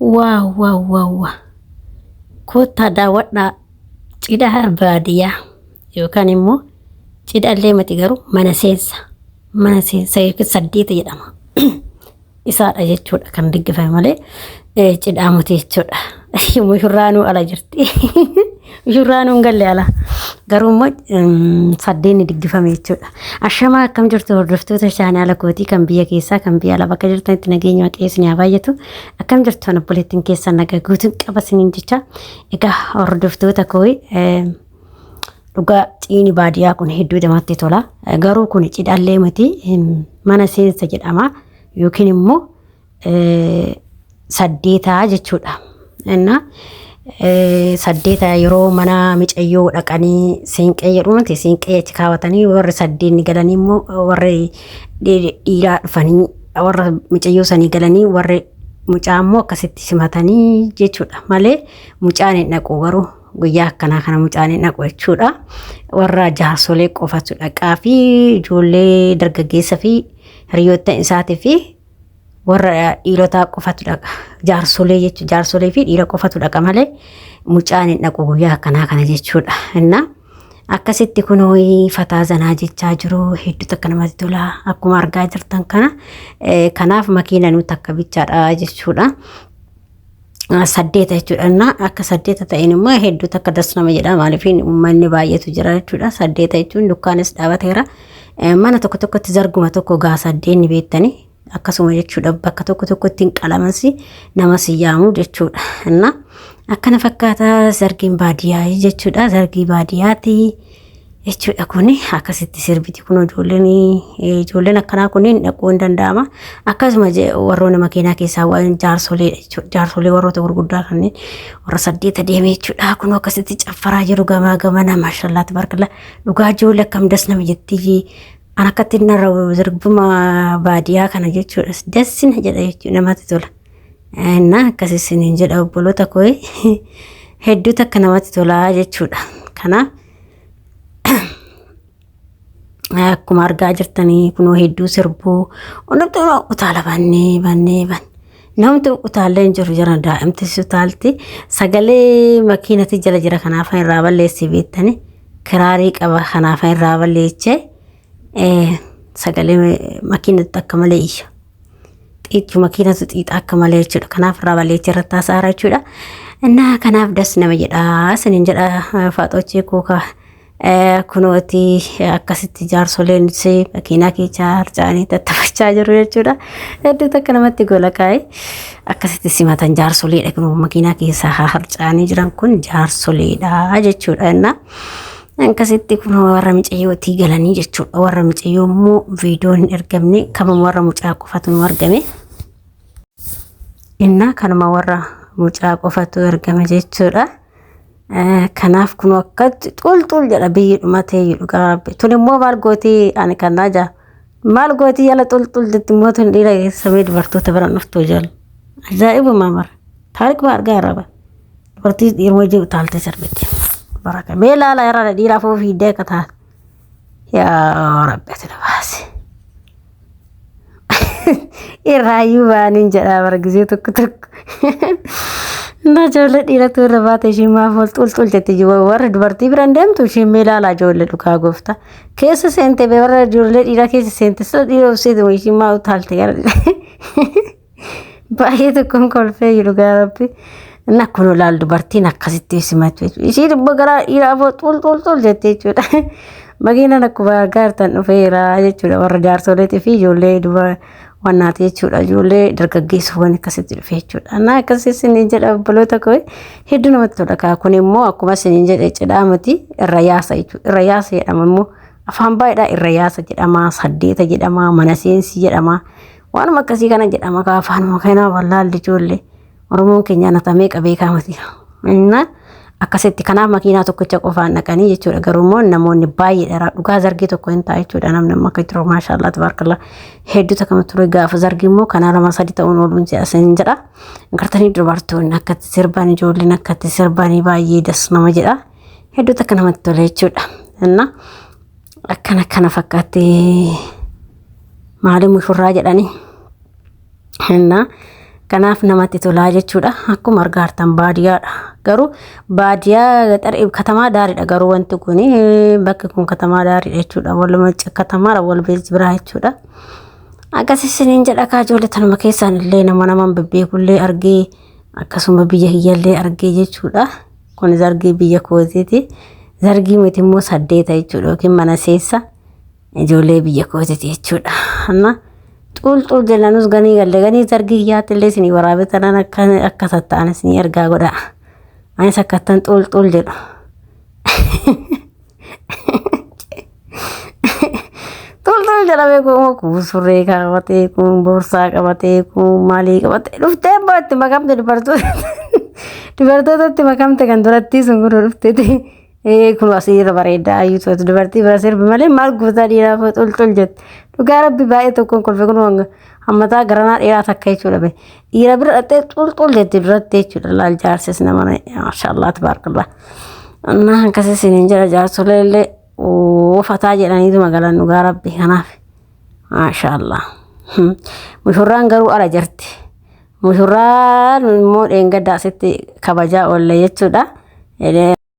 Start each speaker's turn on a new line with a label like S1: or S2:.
S1: Waaw waaw waaw waaw. Koottaa daawwadhaa cidha baadiyyaa yookaan immoo cidha illee miti garuu mana seensa. Mana seensa yookiin saddeeta jedhama. Isaadha jechuudha kan diggifame malee cidhaa miti jechuudha. Mushurraanuu ala jirti. Mushurraanuu hin galle ala. Garuu immoo saddeenni diggifame jechuudha. Ashamaa akkam jirtu hordoftoota chaanaala kootii kan biyya keessaa kan biyya alaa bakka jirtanitti nageenya waaqayyo isin haa baay'atu. Akkam jirtu an obboleettiin keessan nagaa guutuun qaba isiniin jecha. Egaa hordoftoota koo dhugaa ciini baadiyyaa kun hedduu namatti tola. Garuu kun cidhallee miti mana seensa jedhama yookiin immoo saddeetaa jechuudha. Inna saddeeta yeroo mana micayyoo dhaqanii siinqee jedhu miti siinqee achi kaawwatanii warri saddeenni galanii immoo warri dhiiraa dhufanii warra micayyoo sanii galanii warri mucaa immoo akkasitti simatanii jechuudha malee mucaan hin dhaqu garuu guyyaa akkanaa kana mucaan hin dhaqu jechuudha. Warra jaarsolee qofatu dhaqaa fi ijoollee dargaggeessa fi hiriyoota isaatii fi warra dhiirotaa qofatu dhaqa. Jaarsolee jechuudha. Jaarsolee fi dhiira qofatu dhaqa malee mucaan hin dhaqu guyyaa akkanaa kana jechuudha. Innaa akkasitti kunoo fataa zanaa jechaa jiru hedduu takka namatti tola akkuma argaa jirtan kana. Kanaaf makiina nuti akka bichaadha jechuudha. Saddeeta jechuudha. Innaa akka saddeeta ta'een immoo hedduu takka das nama jedha. Maaliif uummanni baay'eetu jira jechuudha. Saddeeta jechuun dukkaanis dhaabateera. Mana tokko tokkotti zarguma tokko gaa saddeenni beektanii akkasuma jechuudha. Bakka tokko tokkotti hin qalamas nama si yaamu jechuudha. Innaa akkana fakkaata zargiin baadiyyaa jechuudha. Zargii baadiyyaati jechuudha kuni akkasitti sirbiti kun ijoolleen ijoolleen akkanaa kunniin dhaquu hin danda'ama. Akkasuma warroonni makiinaa keessaa waan jaarsolee jechuudha. Jaarsolee warroota gurguddaa kanneen warra saddeeta deeme jechuudha. Kun akkasitti caffaraa jiru gamaa gamana maashallaa tabaarkalla. Dhugaa ijoollee akkam das nama jetti. An akkatti narra sirbuma baadiyyaa kana jechuudha. Dassina jedha jechuudha namatti tola. Innaa akkas isiniin jedha obboloota koo hedduu takka namatti tola jechuudha. Kanaaf akkuma argaa jirtanii kunoo hedduu sirbuu hundumtuu utaala bannee bannee ban. Namni utaallee hin jiru jira daa'imtis utaalti sagalee makiinati jala jira kanaaf irraa balleessi beektani kiraarii qaba kanaaf irraa balleechee sagalee makiinatti akka malee iyya. Xiichu makiinatu xiixa akka malee jechuudha. Kanaaf irraa balleechee irratti haasa'aara jechuudha. Innaa kanaaf das nama jedha isiniin jedha faaxoochee kookaa. Kunooti akkasitti jaarsoleen makiinaa keessaa harca'anii tattafachaa jiru jechuudha. Hedduu takka namatti gola kaa'e. Akkasitti simatan jaarsoleedha kun makiinaa keessaa harca'anii jiran kun jaarsoleedha jechuudha. Innaa akkasitti kun warra micayyootii galanii jechuudha. Warra micayyoo immoo viidiyoon hin ergamne kama warra mucaa qofatu nu argame. Innaa kanuma warra mucaa qofatu ergame jechuudha. Kanaaf kun akkatti xul xul jedha biyyi dhumatee dhugaa rabbi. Tun immoo maal gootii ani kan naa jaa. Maal gootii jala xul xul jetti immoo tun dhiira keessa mee dubartoota bira dhuftu jala. Ajaa'ibuma mara. Taarikuma argaa irra bara. Dubartii dhiiruma jiru taaltee sirbiti. Baraka. Mee laala irra dhiira afuu fiiddee akka taate. Yaa rabbi ati na baasi. Irraayyuu ba'aniin jedhaa bara gisee tokko tokko. Innaa ijoollee dhiiratu irra baate ishiin maaf ol xul xul jetti warri dubartii biraan deemtu ishiin mee ilaalaa ijoollee dhugaa gooftaa. Keessa seente bee warra ijoollee dhiiraa keessa seente sila dhiira obseetu ishiin maa utaalte gara. Baay'ee tokkoon kolfee jiru gaa rabbi. Inni akkuma ilaal dubartiin akkasitti simatu jechuudha. Ishiin immoo gara dhiiraa afoo xul xul xul jettee jechuudha. Makiinaan akkuma argaa jirtan dhufeera jechuudha. Warra jaarsoleetii fi ijoollee dubara wannaati jechuudha. Ijoollee dargaggeessuuwwan akkasitti dhufe jechuudha. Annaa akkasii isiniin jedha obboloota koo hedduu namatti tola kaa. Kun immoo akkuma isiniin jedhe cidhaa miti irra yaasa jechuudha. Irra yaasa jedhama immoo afaan baay'eedhaa irra yaasa jedhama, saddeeta jedhama, mana seensi jedhama. Waanuma akkasii kana jedhama kaa afaanuma kanaa wallaalli ijoollee. Oromoon keenya natamee qabee kaamati. Inna akkasitti kanaaf makiinaa tokkicha qofaan dhaqanii jechuudha. Garuu immoo namoonni baay'eedha. Dhugaa zargii tokko hin ta'a jechuudha. Namni amma akka jiru maashaallah tabaarkallah hedduu takka ture gaafa zargii immoo kanaa lama sadi ta'uun ooluun jedha jedha. Gartanii dubartoonni akkatti sirban ijoolleen akkatti sirbanii baay'ee das nama jedha. Hedduu takka namatti tola jechuudha. Inna akkana kana fakkaatti maali mushurraa jedhanii. Inna Kanaaf namatti tolaa jechuudha. Akkuma argaa jirtan baadiyyaadha. Garuu baadiyyaa katamaa daariidha garuu wanti kun bakki kun katamaa daariidha jechuudha. Waluma katamaadha wal biraa jechuudha. Akkas isiniin jedha kaa ijoollee tanuma keessaan illee nama naman bebbeekullee argee akkasuma biyya kiyyallee argee jechuudha. Kun zargii biyya kootiiti. Zargii miti immoo saddeeta jechuudha yookiin mana seessa ijoollee biyya kootiiti jechuudha. Amma xuul xuul jennanus ganii galle ganii zargii kiyyaatti illee isinii waraabee tanaan akka akka tatta'an isinii ergaa godha. Anis akkattan xuul xuul jedhu. Xuul xuul jedhamee kun kun surree kaawwatee kun boorsaa qabatee kun maalii qabatee dhuftee immoo itti makamte dubartoota dubartootatti makamte kan durattii sun kun dhufteeti. Ee kun asirra bareedaa ayyuutu dubartii bira sirbi malee maal guutaa dhiiraa xul xul jette. Dhugaa rabbi baay'ee tokkoon kolfe kun hammataa garanaa dheeraa takka jechuudha be. Dhiira bira dhattee xul xul jette duratti jechuudha laal jaarsis nama maashaallah tabaarakallah. Annaa akkasii isiniin jedha jaarsolee illee ufataa jedhaniitu magalan dhugaa rabbi kanaaf maashaallah. Mushurraan garuu ala jirti. Mushurraan immoo dheengadda asitti kabajaa oolle jechuudha.